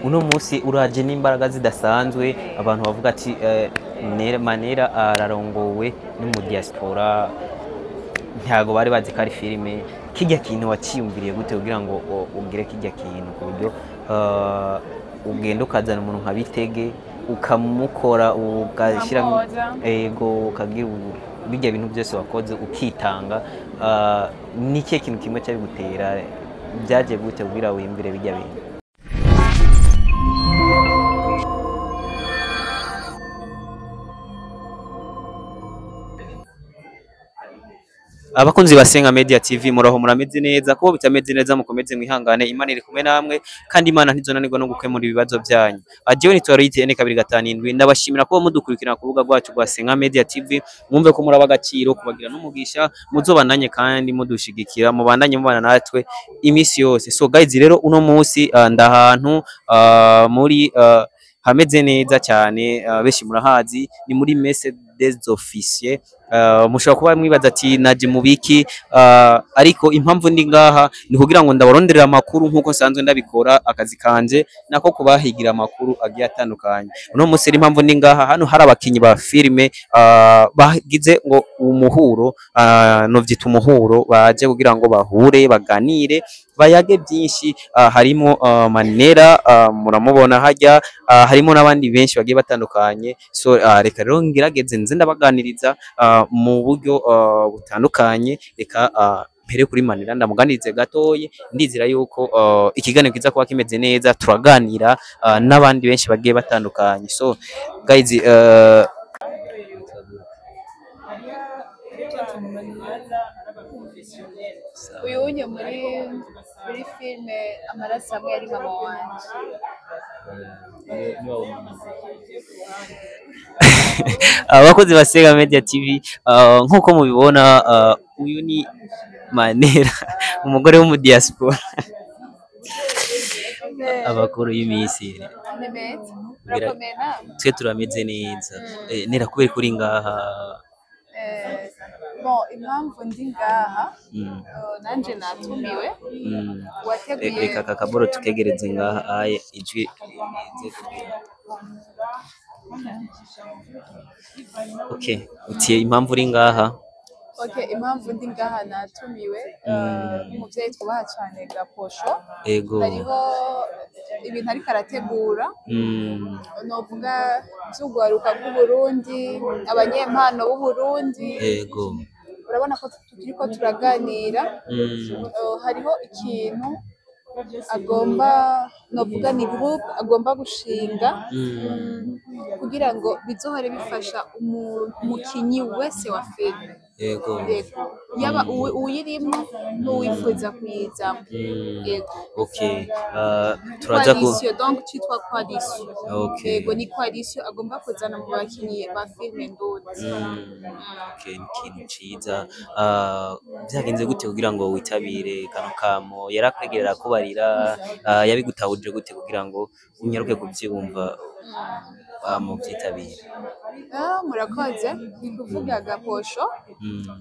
Uno munsi uraje n'imbaraga zidasanzwe, abantu bavuga ati Manera ararongowe no diaspora, ntago bari bazi ko ari filime. Kijya kintu waciyumviriye gute kugira ngo ugire kijya kintu ku buryo ugenda ukazana umuntu nka Bitege ukamukora ugashyira ego ukagira bijya bintu byose wakoze ukitanga, ni ikihe kintu kimwe cyabigutera, byaje gute kugira wiyumvire bijya bintu? Abakunzi ba Senga Media TV, muraho, murameze neza? Kubo bitameze neza mukomeze mwihangane, Imana iri kumwe namwe kandi Imana ntizonanirwa no gukemura ibibazo byanyu. Ajewe ni Twarite N257, ndabashimira kuba mudukurikirana ku rubuga rwacu rwa Senga Media TV. Mwumve ko muraba agaciro kubagira n'umugisha, muzobananye kandi mudushigikira, mubandanye mubana natwe imisi yose. So guys, rero uno munsi ndahantu muri hameze neza cyane, benshi murahazi, ni muri Messe des Officiers. Mushobora kuba mwibaza ati naje mu biki, ariko impamvu ndi ngaha ni kugira ngo ndabaronderera amakuru nkuko nsanzwe ndabikora, akazi kanje nako kubahigira amakuru agiye atandukanye. Uno munsi impamvu ndi ngaha, hano hari abakinyi ba filime bagize ngo umuhuro, novyita umuhuro, baje kugira ngo bahure baganire bayage byinshi. Harimo Manera, muramubona hajya, harimo n'abandi benshi bagiye batandukanye. So reka rero ngerageze nze ndabaganiriza mu buryo butandukanye. Reka mpere kuri Manera ndamuganirize gatoyi, ndizira yuko ikiganiro kiza kuba kimeze neza, turaganira n'abandi benshi bagiye batandukanye. So guys, uyu unye muri filme Amaraso amwe yari mama wanje. Abakozi ba Senga Media TV, nkuko mubibona, uyu ni Manera, umugore wo mu diaspora. Abakuru y'imisi ni meza, urakomeye nawe? Twe turameze neza. Nera, kubera kuri ngaha? Bon, impamvu ndi ngaha, nanje natumiwe, wateguye. Reka aka kaboro tukegereze ngaha, aye ijwi rize kugira. Okay, uti impamvu uri ngaha? Okay, impamvu ndi ngaha, natumiwe n'umuvyeyi twubaha cane, Gaposho. Hariho ibintu ariko arategura, novuga vy'urwaruka rw'Uburundi, abanyempano b'Uburundi. Urabona ko tukiriko turaganira, hariho ikintu agomba, novuga ni groupe agomba gushinga kugira ngo bizohore bifasha umukinyi wese wa filime. Yego, yaba uyirimwo n'uwifuza kuyizamo. Yego. Okay, turaza ku Coalition, donc citwa coalition. Yego, ni coalition agomba kuzana mu bakinyi ba filime ndundi. Okay, ni ikintu ciza. Vyagenze gute kugira ngo witabire kano kamo? Yarakwegerera kubarira, yabigutahuje gute kugira ngo unyaruke kuvyumva muvyitabire? Murakoze. Ni kuvuga Gaposho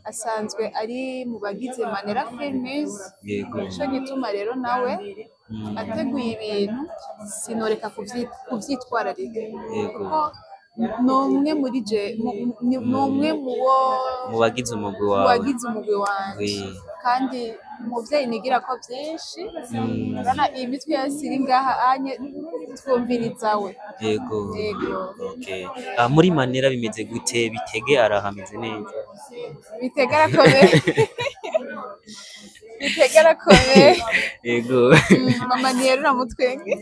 asanzwe ari mu bagize Manera Films. Nico gituma rero nawe ateguye ibintu sinoreka kuvyitwararika, kuko ni umwe muri je ni umwe mu bo Mu bagize umugwi mu wawe. bagize umugwi wanje. Kandi umuvyeyi nigira ko vyinshi. Urabona iyi mitwe yose iri ngaha anye twumviriza we. Yego. Okay. Muri Manera bimeze gute? Bitege arahameze neza? Bitega arakomeye, Bitega arakomeye. Mama niyerura mutwenge.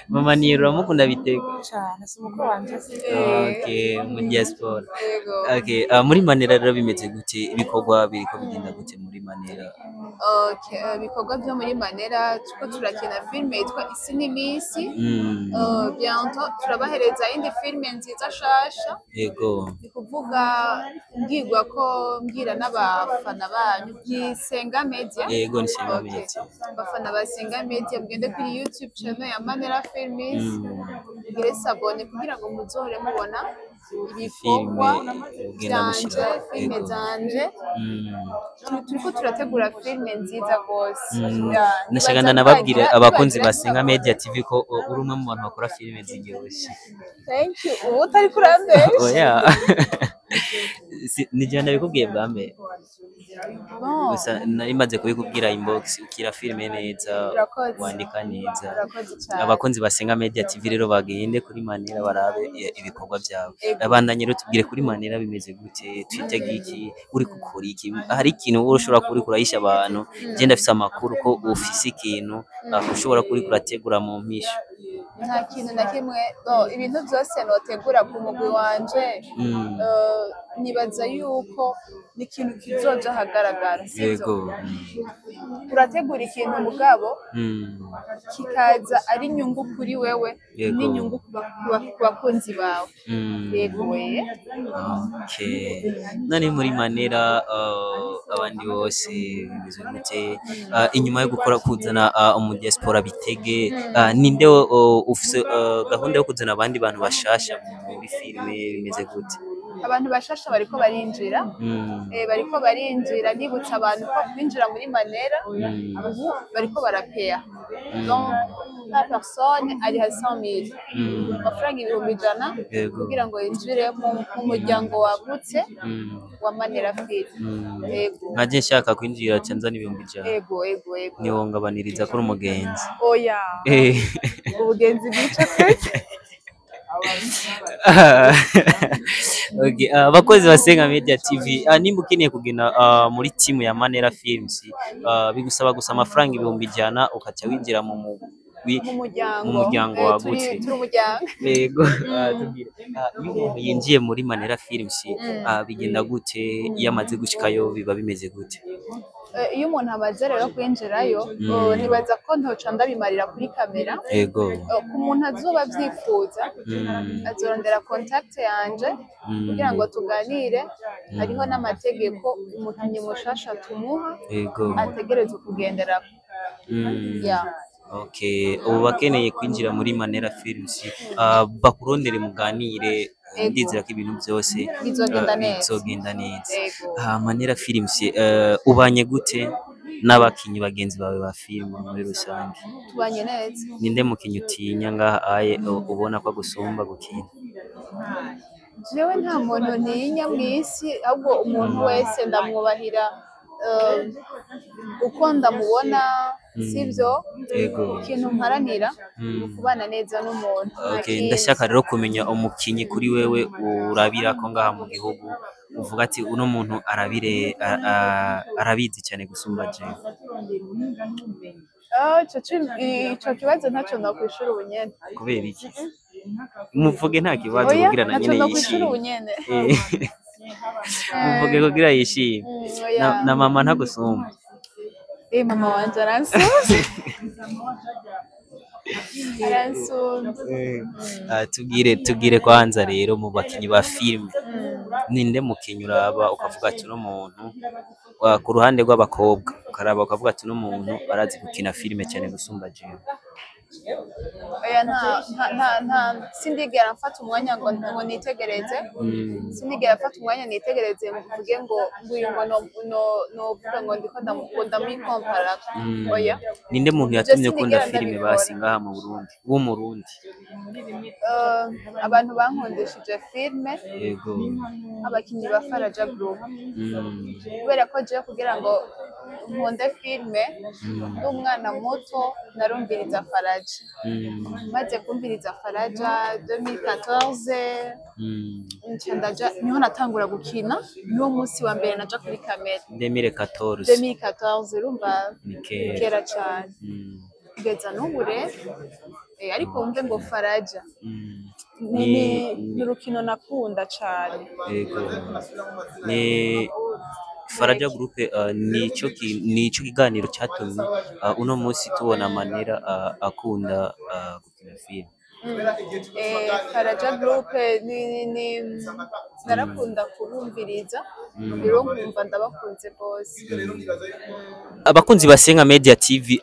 Mama Niyero, uramukunda Bitege? Cane, si umukuru wanje se? Okay, mu diaspora. Yego. Okay, muri Manera rero bimeze gute? Ibikorwa biriko bigenda gute muri Manera? Okay, ibikorwa byo muri Manera, turiko turakina filime yitwa Isi n'Iminsi. Bientôt turabahereza indi filime nziza shasha. Ni kuvuga mbwirwa ko mbwira n'abafana banyu ni Senga Media. Yego, ni Senga Okay. Media. Abafana ba Senga Media, mugende kuri YouTube channel ya Manera Films, mugire s'abonner kugira ngo muzohore mubona Ibikorwa ugenda vyanje, mushira. Filime zanje. Turiko turategura filime nziza gose. Ya, Nashaka nibaza ndanababwire abakunzi nibagira ba Senga Media TV ko uri umwe mu bantu bakora filime ziryoshe. Thank you. Ubu utari kurambesha. Oya. Ni jewe ndabikubwiye bwa mbere. Bon. Gusa nari maze kubikubwira inbox, ukira filime neza, Urakoze. wandika neza. Urakoze cyane. Abakunzi ba Senga Media TV rero bagende kuri Manera barabe ibikorwa byawe. Ego. Abandanye rero tubwire kuri Manera bimeze gute, twitege iki, uri gukora iki, hari ikintu wowe ushobora kuba uriko urahisha abantu. Je ndafise amakuru ko ufise ikintu ushobora kuba uriko urategura mu mpisho. Nta kintu na kimwe. No, ibintu byose notegura ku mugwi wanje, nibaza yuko ni ikintu kizoja ahagaragara, sivyo? Yego. Urategura ikintu, mugabo kikaza ari inyungu kuri wewe n'inyungu ku bakunzi bawe. Yego we. Okay. None muri Manera abandi bose bimeze gute? Inyuma yo gukora kuzana umudiaspora bitege, ninde ufise gahunda yo kuzana abandi bantu bashasha muri filime, bimeze gute? Abantu bashasha bariko barinjira. Bariko barinjira. Nibutsa abantu ko kwinjira muri Manera ubu bariko barapeya. Donc la personne ariha 100 000, amafaranga 100,000, kugira ngo yinjire mu muryango wagutse wa Manera Film. Yego. Nkaje nshaka kwinjira, ca nzana 100,000? Ego. Niwongabaniriza kuri umugenzi? Oya. Ubugenzi bwica twese. Okay, abakozi ba Senga Media TV, nimba ukeneye kugenda muri timu ya Manera Films, bigusaba gusa amafaranga 100,000 ukaca winjira mu mugwi, mu muryango. Mu muryango wagutse. Turi umuryango. Yego, tubwire, iyo umuntu yinjiye muri Manera Films, bigenda gute? Iyo amaze gushikayo biba bimeze gute? Iyo umuntu amaze rero kwinjirayo, nibaza ko ntoca ndabimarira kuri kamera. Ku muntu azoba avyifuza, azorondera contact yanje kugira ngo tuganire. Hariho n'amategeko umukinyi mushasha tumuha ategerezwa kugenderako. Yeah. Okay, ubu bakeneye kwinjira muri Manera Films, bakurondere muganire. Ndizera ko ibintu byose bizogenda neza. Bizogenda neza. Ego. Manera Films, ubanye gute n'abakinyi bagenzi bawe ba filime muri rusange? Tubanye neza. Ninde mukinyi utinya ngaha aye ubona ko agusumba gukina? Jewe nta muntu ntinya mw'isi, ahubwo umuntu wese ndamwubahira uko ndamubona, sibyo? Ikintu mparanira ni ukubana neza n'umuntu, nta kindi. Ndashaka rero kumenya umukinyi kuri wewe urabira ko ngaha mu gihugu uvuga ati uno muntu arabire arabizi cyane gusumba jewe. Ah, ico kibazo ntaco nokwishura ubu nyene. Kubera iki? Muvuge nta kibazo Oya, kugira na ntaco nyene nokwishura yishime. ubu nyene. Muvuge kugira yishime. Oya. Na mama ntagusumba? Mama wanje aransumvye, aransumvye. Tubwire kwanza rero, mu bakinyi ba filime, ninde mukinyi uraba ukavuga ati uno muntu, ku ruhande rw'abakobwa ukaraba ukavuga ati uno muntu arazi gukina filime cyane gusumba jewe? Oya, nta sindigera mfata umwanya ngo nitegereze. Sindigera mfata umwanya nitegereze mvuge ngo nguyu ngo no novuga ngo ndiko ngo ndamwikompara. Oya. Ninde muntu Ivyo yatumye ukunda sinigera filime ndabikora. basi ngaha mu Burundi, w'umurundi? Abantu bankundishije filime, abakinyi ba Faraja Group. Kubera ko jewe kugira ngo nkunde filime, ndi umwana muto narumviriza Faraja. Maze kumviriza Faraja 2014, nca ndaja, niho natangura gukina, niwo munsi wa mbere naja kuri kamera. 2014? 2014, urumva. Ni kera. Kera cane. Kugeza n'ubu rero, ariko wumve ngo Faraja ni urukino nakunda cane. Yego. Ni Faraja Group, nico kiganiro cyatumye uno munsi tubona Manera akunda gukina filime. Faraja Group ni narakunda kubumviriza rero, nkumva ndabakunze bose. Abakunzi ba Senga Media TV,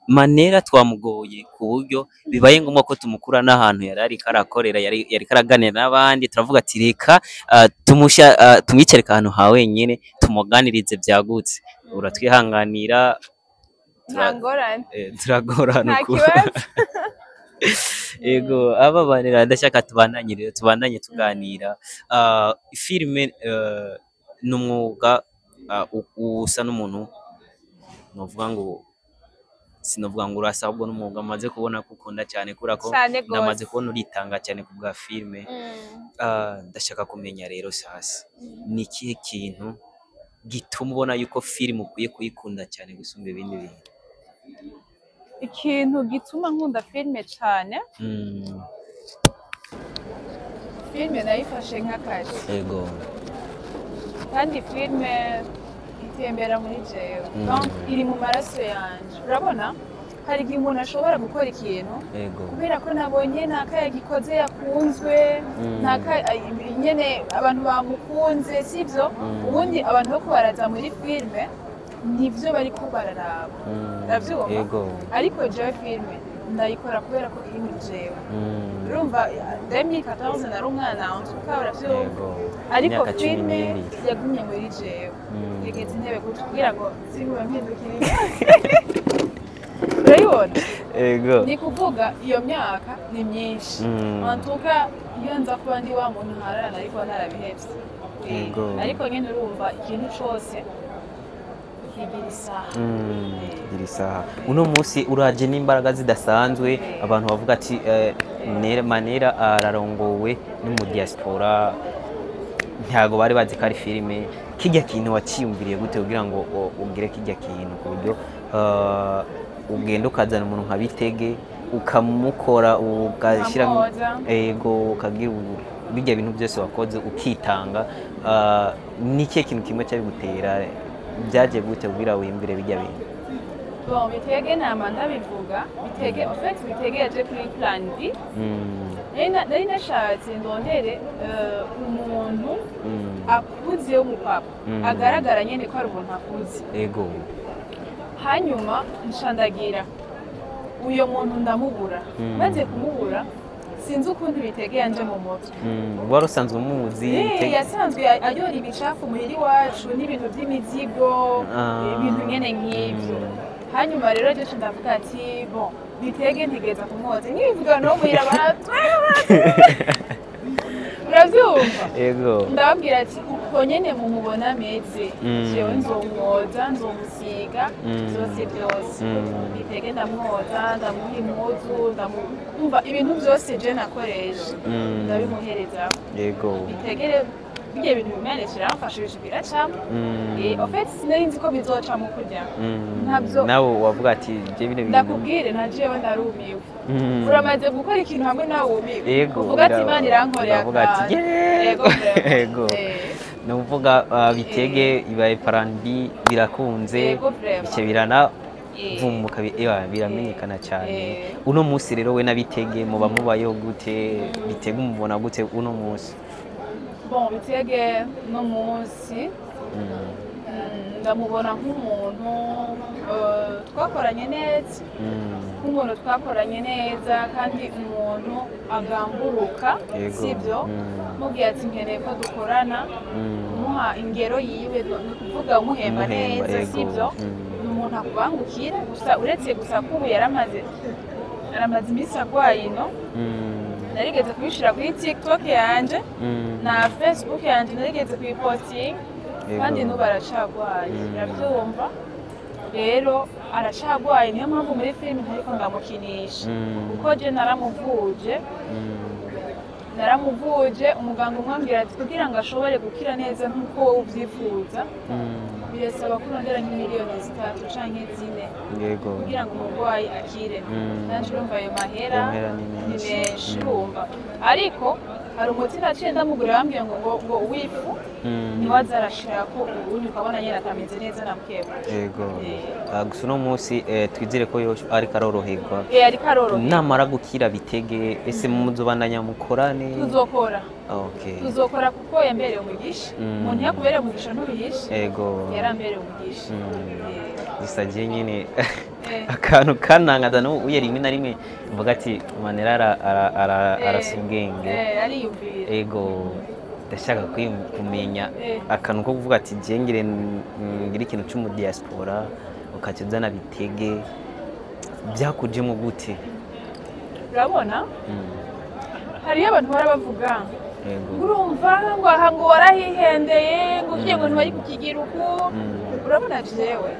Manera twamugoye ku buryo bibaye ngombwa ko tumukura n'ahantu yari ariko arakorera, yari araganira n'abandi. Turavuga ati reka tumwicarike ahantu ha wenyene tumuganirize byagutse. Uratwihanganira. Nta ngorane. Turagorana Nta uku. kibazo. Ego, aba banera ndashaka tubandanye rero, tubandanye tuganira. Filime ni umwuga usa n'umuntu novuga ngo, sinovuga ngo urasa, ahubwo n'umwuga maze kubona ko ukunda cyane, kubera ko Cane gose. namaze kubona uritanga cyane ku bwa filime. Ndashaka kumenya rero sasa, ni ikihe kintu gituma ubona yuko filime ukwiye kuyikunda cyane gusumba ibindi bintu? Ikintu gituma nkunda filime cane, filime nayifashe nk'akazi. Kandi filime itembera muri jewe. Donc iri mu maraso yanje. Urabona hari igihe umuntu ashobora gukora ikintu kubera ko nabonye naka yagikoze yakunzwe, naka nyene abantu bamukunze, sivyo? Ubundi abantu bo baraza muri filime nivyo bariko bararaba. Uravyumva? Ego. Ariko jewe filime ndayikora kubera ko iri muri jewe. Urumva 2014 nari umwana, en tout cas, uravyumva? Ego. Ariko Imyaka cumi filime n'ibiri. yagumye muri jewe. Yegetse intebe gutya kugira ngo singume mpindukira, urayibona? Ego. Ni kuvuga iyo myaka ni myinshi. En tout cas, iyo nza kuba ndi wa muntu ntarana, ariko narabihevye. Yego. Ariko nyene urumva ikintu cose kigira isaha. Gira isaha. Uno munsi uraje n'imbaraga zidasanzwe, abantu bavuga ati Manera ararongowe no diaspora, ntabwo bari bazi ko ari filime. Kijya kintu waciyumviriye gute kugira ngo ugire kijya kintu, ku buryo ugenda ukazana umuntu nka Bitege, ukamukora, ugashyira Ukamwoza. Ego, ukagira bijya bintu byose wakoze, ukitanga? Ni ikihe kintu kimwe cyabigutera? Byaje gute kugira wiyumvire bijya bintu? Bon, Bitege nama ndabivuga, Bitege, en fait, Bitege yaje kuri plan B. Nari nashatse ndondere umuntu akuze w'umupapa, agaragara nyene ko ari umuntu akuze. Hanyuma nshandagira uyo muntu ndamubura. Maze kumubura, sinzi ukuntu Bitege yanje mu mutwe. Wari usanzwe umuzi? Yasanzwe ayora ibicafu muhira iwacu n'ibintu by'imizigo, ibintu nyene nk'ivyo. Hanyuma rero je ndavuga ati bon, Bitege ntegereza kumwoza, nkibivuga no muhira uravyumva? Ego. Ndababwira ati uko nyene mumubona ameze, jewe nzomwoza, nzomusiga, byose byose. Bitege ndamwoza, ndamuha impuzu, ndamumva ibintu byose je nakoresha, ndabimuhereza. Bitegere bijya bintu bimene kiramfashije, biracamo. En fait, sinari nzi ko bizocamo kurya. Ntabyo. Nawe wavuga ati je bino bintu Ndakubwire, na jewe ndarumiwe. Uramaze gukora ikintu hamwe nawe wumiwe, Ego. uvuga ati Imana irankorera Uravuga ati akantu. "Yeah!" Ego, vraiment. Ego. Ni ukuvuga Bitege ibaye plan B, birakunze, Ego, vraiment. bice birana vumuka, ewa, biramenyekana cyane. Uno munsi rero we na Bitege muba mubayeho gute? Bitege umubona gute uno munsi? Bon, Bitege no munsi ndamubona nk'umuntu twakoranye neza, nk'umuntu twakoranye neza kandi umuntu agamburuka, sibyo? Mubwiye ati nkeneye ko dukorana, kumuha ingero yiwe, ni ukuvuga umuhemba Umuhemba, neza, sibyo? Ni umuntu akubangukira gusa, uretse gusa ko ubu yaramaze iminsi arwaye ino. Narigeze kubishira kuri TikTok yanje na Facebook yanje, narigeze kuyipostinga, kandi n'ubu aracagwaye. Urabyumva rero, aracagwaye, niyo mpamvu muri filime ntariko ndamukinisha, kuko je naramuvuje. Naramuvuje, umuganga umwe ambwira ati kugira ngo ashobore gukira neza nk'uko wowe ubyifuza, birasaba ko urondera nk'imiliyoni 3 canke 4 kugira ngo umurwayi akire. Nanje urumva ayo mahera Ayo mahera ni ni menshi. menshi, urumva. Ariko hari umuti naciye ndamugurira, bambwiye ngo uw'ifu, niwe aza arashirako, ubundi ukabona nyene atameze neza na bukebuke. Gusa uno munsi twizere ko ariko aroroherwa. Eh, ariko aroroherwa. Namara gukira Bitege, ese muzobandanya mukorane? Tuzokora. Okay. Tuzokora kuko yambereye umugisha. Umuntu yakubereye umugisha ntubihishe. Ego. Yarambereye umugisha. Gusa je nyine akantu kanangaza n'ubu uye rimwe na rimwe mvuga ati Manera arasa ubwenge. Ariyumvira. Ego, ndashaka kumenya akantu ko kuvuga ati je ngire ngire ikintu cy'umu diaspora ukaca uzana Bitege, byakujemo gute? Urabona hariyo abantu bahora bavuga Ego. Urumva ngo aha ngo warahihendeye, ngo ugiye ngo ntibari kukigira uku. Urabona jewe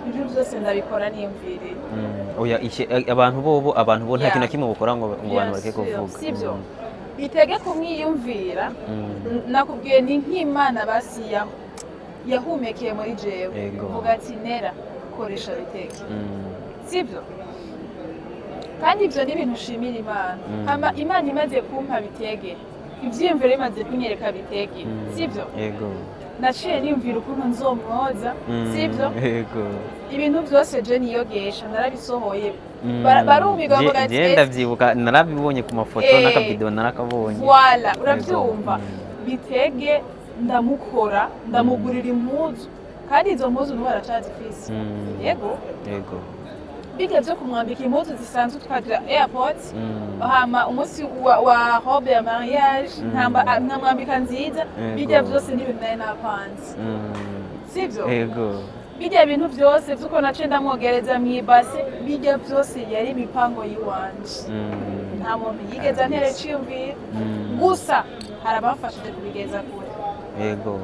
ibyo byose ndabikora niyumviriye. Oya, abantu bobo, abantu bo nta kintu na kimwe bukora ngo abantu bareke kuvuga. Sibyo, bitege kumwiyumvira. Nakubwiye ni nk'Imana basi yahumekeye muri jewe. Uvuga ati Nera koresha Bitege. Sibyo, kandi ibyo ni ibintu ushimira Imana. Hama Imana imaze kumpa Bitege, ivyiyumviro bimaze kunyereka Bitege, sibyo? Ego. Naciye niyumvira ukuntu nzomwoza, sibyo? Ego. Ibintu byose je niyogesha narabisohoye. Barumirwa bavuga ati Je ndavyibuka, narabibonye ku mafoto n'akavideo narakabonye. Voilà, uravyumva. Bitege ndamukora, ndamugurira impuzu, kandi izo mpuzu n'ubu aracazifise. Yego. Yego. Bijya byo kumwambika impuzu zisanzwe twagira airport, hama umunsi wa robe ya mariage nkamwambika nziza. Bijya byose ni ibintu nari napanze, sibyo? Yego. Bijya bintu byose by'uko nace ndamwogereza mu ibase, bijya byose yari imipango y'iwanje. Nta muntu yigeze antera iciyumviro, gusa hari abamfashije kubigeza kure. Yego.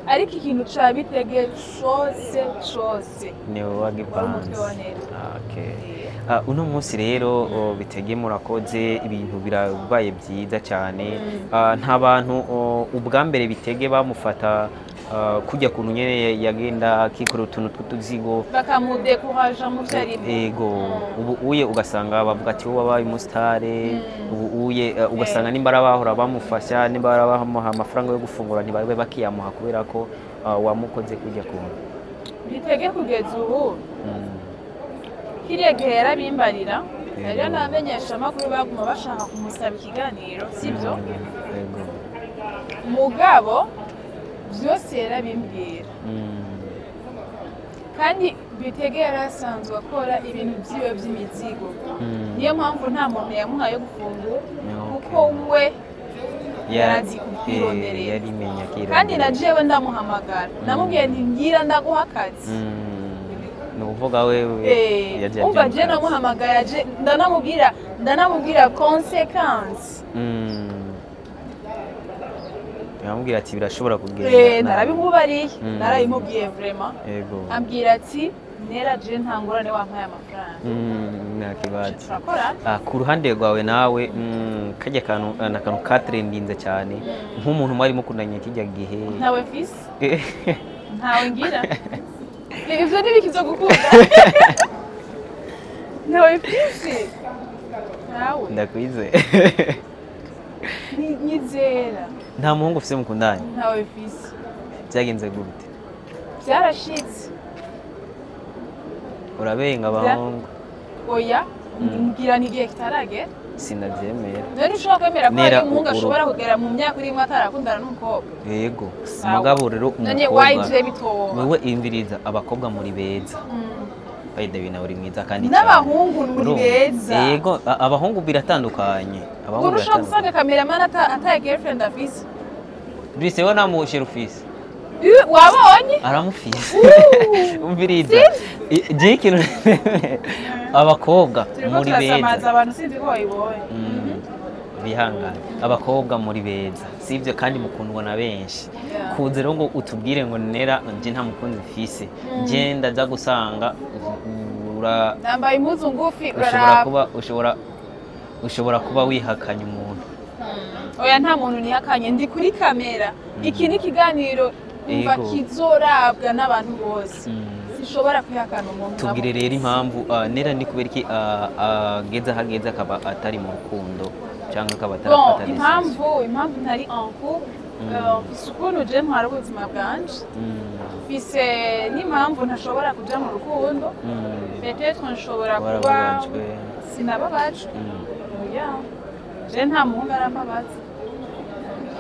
Ariko ikintu ca Bitege cose cose ni wowe wari umutwe wa wagipanze. Nera. Okay. Uno munsi rero Bitege murakoze, ibintu birabaye byiza cyane. Nta bantu ubwa mbere Bitege bamufata kujya kuntu nyene yagenda akikorera utuntu tw'utuzigo bakamudekuraja mu vyo arimo. Ego, ubu uye ugasanga bavuga ati wowe wabaye umusitare. Ubu uye ugasanga nimba arabahora bamufasha, nimba arabamuha amafaranga yo gufungura ntibabe bakiyamuha kubera ko wamukoze kujya kuntu. Bitege kugeza ubu kiriya gihe yarabimbarira. Rero namenyesha amakuru baguma bashaka kumusaba ikiganiro, sibyo? Ego. Mugabo byose yarabimbwira. Kandi Bitege yari asanzwe akora ibintu byiwe by'imizigo, niyo mpamvu nta muntu yamuhaye gufungura, kuko we yarazi kubyironderera. Yarimenya akironderera. Kandi na jewe ndamuhamagara, namubwiye nti ngira ndaguha akazi. Ni ukuvuga wewe yagiye Umva, ajya je mu kazi. namuhamagaye aje, ndanamubwira conséquence. Yamubwira ati birashobora kugenda nabi. Narabimubariye, narabimubwiye vraiment. Ego. Ambwira ati Nera je nta ngorane, wampaye amafaranga. Nta kibazo. Turakora. Ku ruhande rwawe nawe, kajya kantu ni akantu katrendinze cyane nk'umuntu mwari mukundanye kijya gihe. Ntawe mfise, ntawe ngira. Ivyo ntibiki vyo gukunda, ntawe mfise, ntawe. Ndakwizeye. Nyizera. Nta muhungu ufise mukundanye? Ntawe mfise. Byagenze gute? Byarashitse. Urabenga abahungu? Oya, ngira ni igihe kitaragera. Sinabyemera. None ushobora kwemera ko Nera hari umuhungu ashobora kugera mu myaka urimo atarakundana n'umukobwa? Yego. Sawa. Mugabo rero None umukobwa wayije bitoba. Wewe imviriza, abakobwa muri beza. By the way, nawe uri mwiza kandi cyane. N'abahungu muri Urumva? beza. Yego, abahungu biratandukanye. Abahungu Ubu ushobora gusanga biratandukanye. kameramani ataye girlfriend afise. Bise we namushira ufise. Wabonye? Aramufise. Umviriza. Je ikintu abakobwa Turiko muri turasamaza beza. abantu, sinzi ko wayibonye. Bihangane. Abakobwa muri beza. Sivyo, kandi mukundwa na benshi. Yeah. Kuze rero ngo utubwire ngo Nera nje nta mukunzi mfise. Je ndaza gusanga ura Nambaye impuzu ngufi, ushobora uraraba. kuba ushobora kuba wihakanye umuntu. Oya, nta muntu nihakanye, ndi kuri kamera. Iki ni ikiganiro umva Yego. kizorabwa n'abantu bose. Sinshobora kwihakana umuntu. Tubwire rero impamvu Nera ni kubera iki ageze aho ageze akaba atari mu rukundo cyangwa akaba Bon, atarafata decision. impamvu ntari en couple, mfise ukuntu je ntwara ubuzima bwanje, mfise n'impamvu ntashobora kuja mu rukundo. Peut-être nshobora kuba Warababajwe. sinababajwe. Oya. Je nta muhungu arambabaza.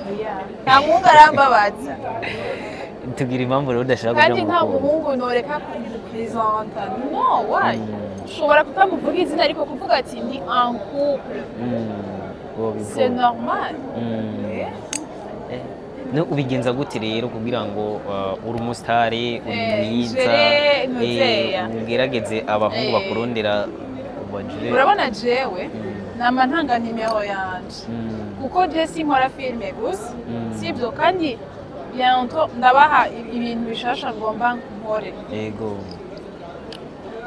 Oya, nta muhungu arambabaza. Tugira impamvu rero udashaka kuja Kandi mu nta rukundo. muhungu noreka kumupresenta. No, why? Ushobora kutamuvuga izina, ariko kuvuga ati ni en couple, Wobivuga. c'est normal. Eh, no ubigenza gute rero kugira ngo uri umusitari, uri mwiza, jere ntuzeya. Ugerageze abahungu bakurondera ubajure? Urabona, jewe nama ntanga nimero yanje, kuko je sinkora filime gusa, sibyo? Kandi bientôt ndabaha ibintu bishasha ngomba nkore.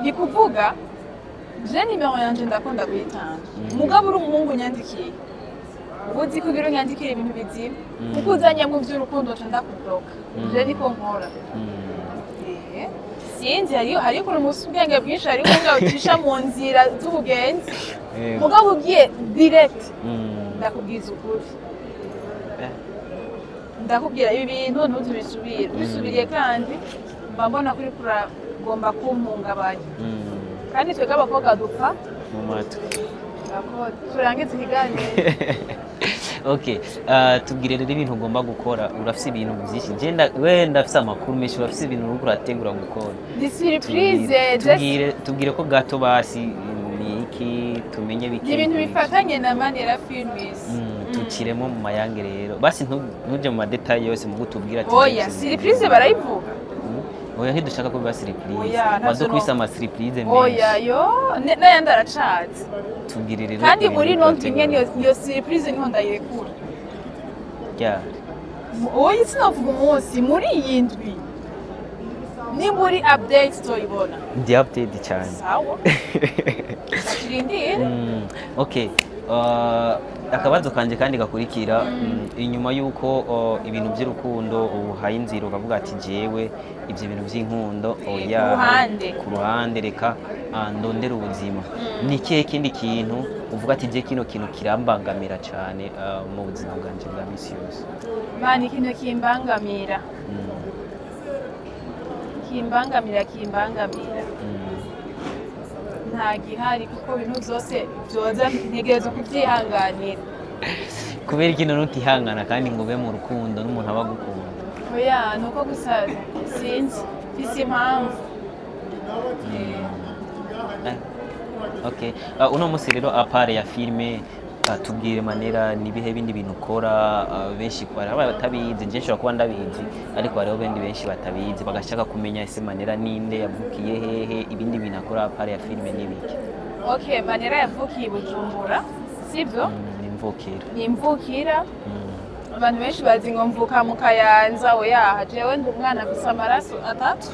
Ni kuvuga je nimero yanje ndakunda kuyitanga. Mugabo uri umuhungu unyandikiye, uba uzi ko ugira unyandikire ibintu bizima, kuko uzanye mu by'urukundo nca ndakubloka. Je niko nkora. Sinzi, hariyo ukuntu musi ubwenge bwinshi, hariyo ubwenge bucisha mu nzira z'ubugenzi. Mugabo ugiye direct, ndakubwiza ukuri, ndakubwira ibi bintu ntuzubisubire. Ubisubiriye kandi mba mbona kuri kuragomba kumpungabanya. Kandi twebwe abakobwa dupfa mu matwi. Turangize ikiganiro. Okay, tubwire rero ibintu ugomba gukora. Urafise ibintu byinshi, genda wenda afise amakuru menshi, urafise ibintu uriko urategura gukora. Ni surprise. Tubwire ko gato basi ni iki, tumenye bike. Ni ibintu bifatanye na Manera Films. Tukiremo mu mayange rero basi, ntuje mu ma détails yose, mu gutubwira ati Oya, surprise barayivuga. Oya, ntidushaka ko biba surprise. Oya, ntavyo. Wadukubise ama surprise menshi. Oya yo, n'ayandi aracatse. Tubwire rero Kandi ibintu muri uriko no ndwi nyene urategura. iyo surprise niho ndayirekura. Ryari? Oya, sinavuga umunsi. Muri iyi ndwi ni muri update tuzoyibona. Ndi update cyane. Sawa, turindire. Okay. Akabazo kanje kandi gakurikira, inyuma y'uko ibintu by'urukundo uhaye inzira ukavuga ati jewe ibyo bintu by'inkundo oya, Ku ruhande. Ku ruhande, reka ndondere ubuzima, ni ikihe kindi kintu uvuga ati je kino kintu kirambangamira cyane mu buzima bwanje bwa misi yose? Mana, ikintu kimbangamira, kimbangamira, nta gihari, kuko ibintu byose byoza ntegerezwa kubyihanganira. Kubera ikintu nutihangana kandi ngo ube mu rukundo n'umuntu aba agukunda? Oya, ni uko gusa sinzi, mfise impamvu. Okay. Uno munsi rero, à part ya filme, tubwire Manera, ni ibihe bindi bintu ukora? Benshi hari batabizi, nje nshobora kuba ndabizi, ariko hariho bindi benshi batabizi bagashaka kumenya ese Manera ninde, yavukiye hehe, ibindi bintu akora à part ya filme n'ibiki? Okay, Manera yavukiye i Bujumbura, sibyo? Ni imvukira. Ni imvukira. Abantu benshi bazi ngo mvuka mu Kayanza. Oya, jewe ndi umwana afise amaraso atatu.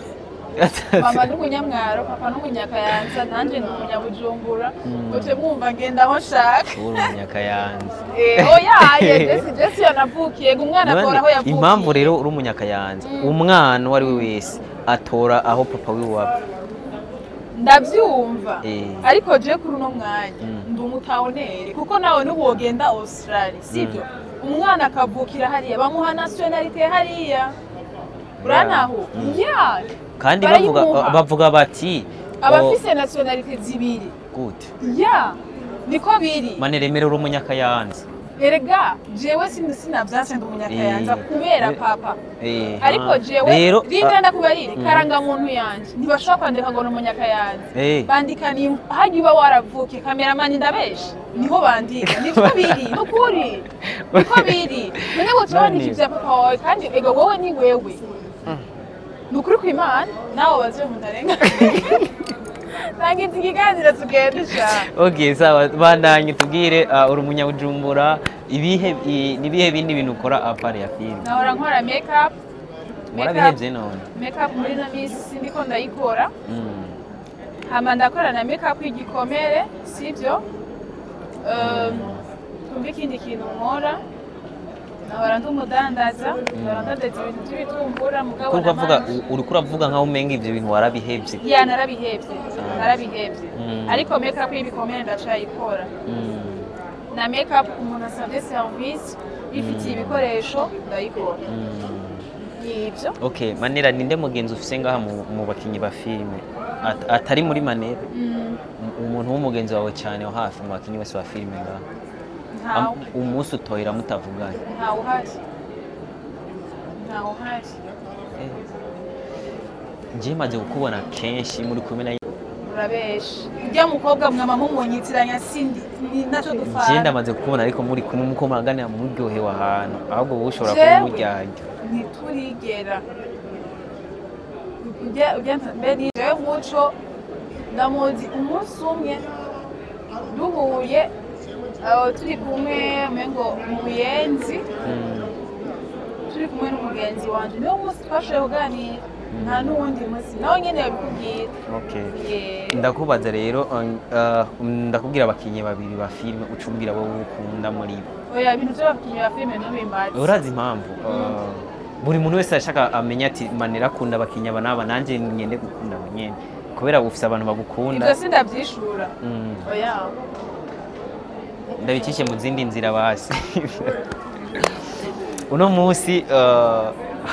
Mama ni umunyamwaro, papa ni umunyakayanza, nanje ndi umunyabujumbura. Muce mwumva ngenda aho nshaka. Uri umunyakayanza? Oya, ye jesi yanavukiye ngo umwana atora aho yavukiye. Impamvu rero uri umunyakayanza, umwana uwo ari we wese atora aho papa wiwe ava. Ndavyumva. Ariko je kuri uno mwanya ndi umutawuneri, kuko nawe n'ubu wogenda Australia, sibyo? Umwana akavukira hariya, bamuha nationalité hariya, urantahu ya. Kandi bavuga Barayimuha. bavuga bati Abafise nationalité zibiri. Gute? Ya, niko biri. Mane remera uri umunyakayanza. Erega jewe sinavyanse, ndi umunyakayanza kubera papa. Ariko jewe rero rinda ndakubarire, karangamuntu yanje ntibashobora kwandika ngo ni umunyakayanza. Bandika ni hajya uba waravukiye. Kameramani, ndabesha? Niho bandika, niko biri, nukuri niko biri. None ngo turabandika ivya papa wawe, kandi ego wowe ni wewe. Ni ukuri kw'Imana, nawe baze mundarenga. Nangize ikiganiro, tugende sha. Okay, sawa, bandanye tubwire, uri umunyabujumbura, ibihe nibihe bindi bintu ukora à part ya filime? Nahora nkora make up. Warabihevye none? Make up muri ino minsi sindiko ndayikora. Hama ndakora na make up y'igikomere, sibyo? Twumve ikindi kintu nkora. Nahora ndi umudandaza, nahora ndandaza ibintu by'ibitumbura, mugabo Kuko uravuga namanje- uriko uravuga nkaho umenga ivyo bintu warabihevye. Ya, narabihevye, narabihevye. Ariko make up y'ibikomere ndacayikora, na make up umuntu asabye service ifitiye ibikoresho ndayikora. Nibyo. Okay, Manera, ninde mugenzi ufise ngaha mu bakinyi ba filime atari muri Manera? Umuntu w'umugenzi wawe cyane wa hafi mu bakinyi bose ba filime ngaha? Ntawe. Umunsi utohera mutavuganye? Ntawe uhari, ntawe uhari. Njye maze kukubona kenshi muri kumwe na Urabesha, ujya mukobwa mwama mumunyitiranya, sindi naco Njye dufana. ndamaze kukubona ariko muri kumwe, muko muraganira muryohewe ahantu, ahubwo wowe ushobora kuba Jewe? umuryarya. Ntiturigera ujya mbere. Jewe Muco ndamuzi umunsi umwe duhuye, aho turi kumwe umengo mu Buyenzi, turi kumwe n'umugenzi wanje, niwo munsi twashoboye kuganira, nta n'uwundi munsi, nawe nyene yabikubwira. Okay. Yeah. Ndakubaza rero, ndakubwira abakinyi babiri ba filime, ucumbwira wowe ukunda muri bo. Oya, ibintu by'abakinyi ba filime ntubimbaze. Urazi impamvu? Buri muntu wese arashaka amenya ati Manera akunda abakinyi aba n'aba, nanjye ngende gukunda abo nyene, kubera ufise abantu bagukunda. Ibyo sindabyishura. Oya. Ndabicishe mu zindi nzira basi. Uno munsi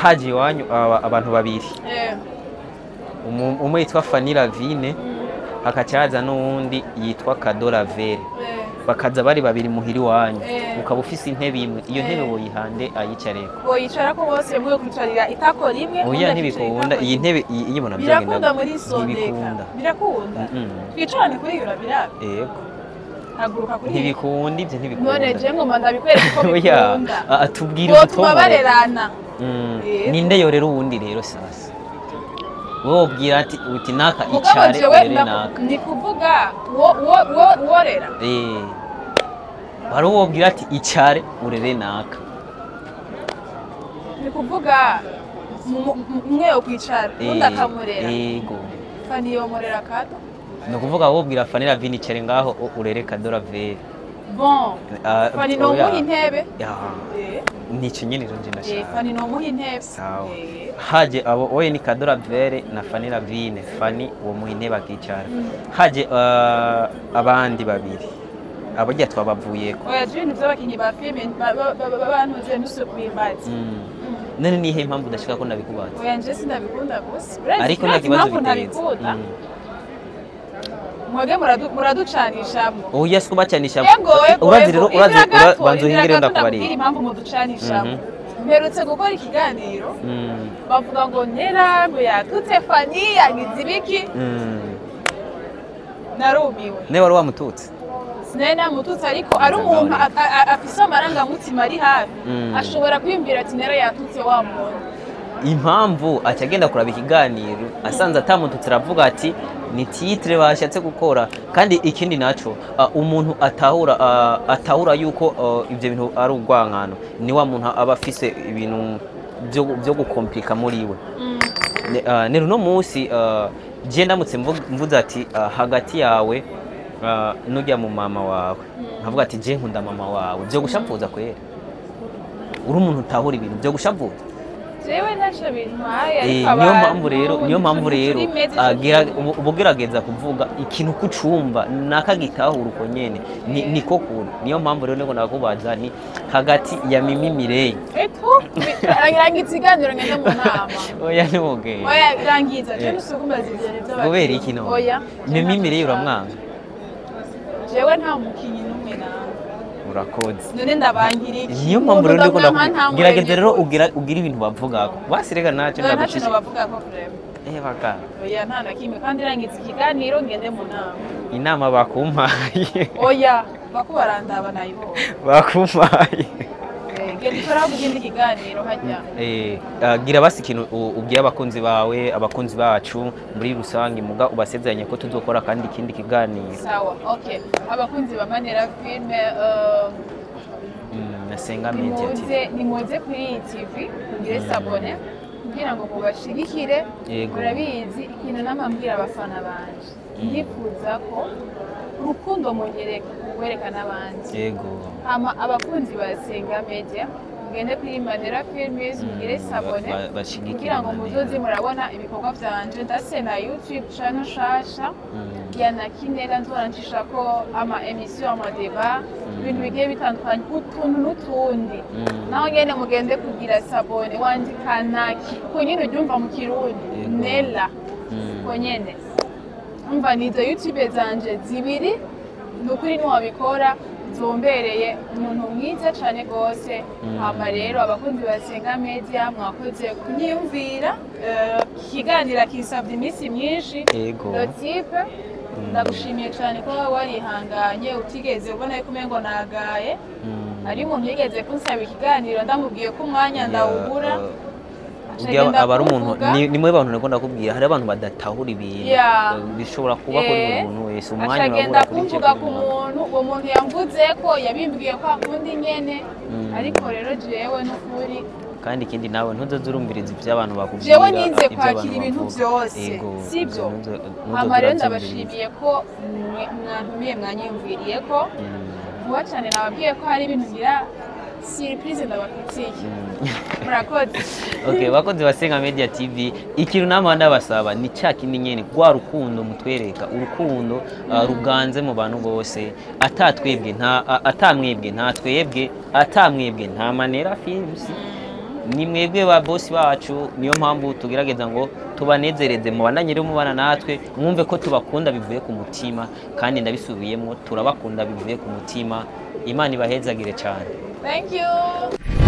haje iwanyu abantu babiri. Umwe yitwa Fanny Lavine, hakaca haza n'uwundi yitwa Kado Lavere. Bakaza bari babiri muhira iwanyu, ukaba ufise intebe imwe, iyo ntebe woyihande ayicareko? Boyicarako bose, mwe kwicarira itako rimwe, Oya. undi akicara Ntibikunda. itako Iyi rimwe. ntebe iyi ibona byogenda. Birakunda muri sondeka. Ntibikunda. Birakunda. Twicarane kuri iyo, biraba. Yego. Haguruka kuri iyo. Ntibikunda ibyo, ntibikunda. None je ngoma ndabikwereka ko Oya. bikunda. Tubwire Botuma ubutomore. barerana. Ninde yorera uwundi rero sasa? Wowe wobwira ati uti naka Mugabo icare jewe urere naka. Ni kuvuga wo worera. Wari wobwira ati icare urere naka. Ni kuvuga umwe yo kwicara, undi akamurera. Yego. Fani yomurera Kado. Ni ukuvuga wobwira Fanny Lavine icare ngaho urere Kado Lavere. Bon, Fani Oya. nomuha intebe. Ya, nico nyene rero nje ndashaka. Fani nomuha intebe. Sawa. Haje abo oye ni Kado Lavere na Fanny Lavine, Fanny uwo muha intebe akicara. Haje abandi babiri, abarya twabavuyeko. Oya, je ibintu by'abakinyi ba filime bantuze ntusubimbaze. None nihe impamvu udashaka ko ndabikubaza? Oya, nje sindabikunda gusa. Ariko nta Urazi kibazo impamvu biteza. ntabikunda? Mwebwe muraducanishamwo. Oya, siko bacanisha. Ego, ego. Urazi rero, Ego. urazi Indira gato, banza indira uhingire gato, ndakubarira. ndakubwira impamvu muducanishamwo. Mperutse gukora ikiganiro, bavuga ngo Nera ngo yatutse Fani, yagize ibiki. Narumiwe. Nawe wari wamututse? Sinari namututse, ariko ari umuntu afise amarangamutima ari hafi, ashobora kwiyumvira ati Nera yatutse wa muntu. Impamvu aca agenda kuraba ikiganiro, asanze atamututse, aravuga ati ni titre bashatse gukora. Kandi ikindi naco, umuntu atahura, atahura yuko ivyo bintu ari urwankano, ni wa muntu aba afise ibintu byo gukomplika muri we. Nero uno munsi, je ndamutse mvuze ati hagati yawe n'ujya mu mama wawe, nkavuga ati je nkunda mama wawe, byo gushavuza kwera? Uri umuntu utahura ibintu byo gushavuza? Jewe ntacyo bintwaye, ariko Niyo abantu mpamvu rero, niyo mpamvu rero ntiturimeze uba ugerageza kuvuga ikintu kucumva nakagitahura uko nyene. Niko kuri niyo mpamvu rero niko nakubaza ni hagati ya Mimi Mireille. Etu rangiza ikiganiro ngende mu nama. Oya, ntiwogenda. Oya, rangiza, je nusukumbaza ivyo bintu by'abakinyi. Kubera iki none? Oya. Mimi Mireille uramwanga? Jewe nta mukinyi n'umwe nawe. Urakoze. None ndabangira iki? Niyo mpamvu rero ndiko Umuntu ndamwanka. gerageza rero ugira ibintu bavugako basirega ntacyo Oya, ntacyo ndagucisha. nabavuga ko vraiment. Baka. Oya, nta na kimwe, kandi rangiza ikiganiro ngende mu nama. Inama bakumpaye. Oya, bako barandaba, nayibonye. Bakumpaye. Genda ukora ikindi kiganiro hajya. Gira basi ikintu ubwira abakunzi bawe, abakunzi bacu muri rusange, muga ubasezeranye ko tuzokora kandi ikindi kiganiro. Sawa, okay, abakunzi ba Manera Filme, Na Senga Media TV. Nimuze kuri iyi TV mugire s'abonner kugira ngo mubashigikire. Yego. Murabizi, ikintu namambwira abafana banje, ndifuza ko urukundo munyereka wereka n'abandi. Hama abakunzi ba Senga Media, mugende kuri Manera Films mugire s'abonner Bashigikire kugira ngo Manera. muzoze murabona ibikorwa vyanje. Ndase na YouTube channel shasha ya Nakinera, nzora nshishako ama émission, ama débat, ibintu bigiye bitandukanye, utuntu n'utundi. Naho nyene mugende kugira s'abonner, wandika Naki uko nyene uryumva mu Kirundi. Nela. Uko nyene umva, nizo YouTube zanje zibiri. Ni ukuri niwabikora. Zombereye umuntu mwiza cane gose. Hama rero abakunzi ba Senga Media, mwakoze kunyiyumvira. Ikiganiro kisabye iminsi myinshi. Lotipe, ndagushimiye cyane ko warihanganye, utigeze ubona yuko umengo nagaye. Ari umuntu yigeze kunsaba ikiganiro, ndamubwiye ko umwanya ndawubura, Burya acagenda aba ari umuntu kuvuga. Ni mwe bantu nako ndakubwira, hari abantu badatahura ibintu. Bishobora kuba kuri buri muntu wese, umwanya acagenda urabura kuri kumvuga kuri ku muntu. muntu, uwo muntu yamvuze ko yabimbwiye ko akunda nyene. Ariko rero jewe n'ukuri, Kandi ikindi nawe ntuzoze urumviriza ibyo abantu bakubwira, jewe nize ibyo kwakira abantu ibintu bavuga. byose, sibyo? Ntuzoze Hama rero urabyumviriza. ndabashimiye ko mwantumiye, mwanyiyumviriye ko vuba cyane nababwiye ko hari ibintu ngira surprise ndabafitiye. Murakoze. Okay, bakozi ba Senga Media TV, ikintu nama ndabasaba ni cya kindi nyene, rwa rukundo mutwereka, urukundo ruganze mu bantu bose. Atatwebwe nta atamwebwe nta twebwe, atamwebwe nta Manera Films. Ni mwebwe ba bosi bacu, niyo mpamvu tugerageza ngo tubanezereze. Mubandanye rero mubana natwe, mwumve ko tubakunda bivuye ku mutima, kandi ndabisubiyemo, turabakunda bivuye ku mutima. Imana ibahezagire cyane. Thank you.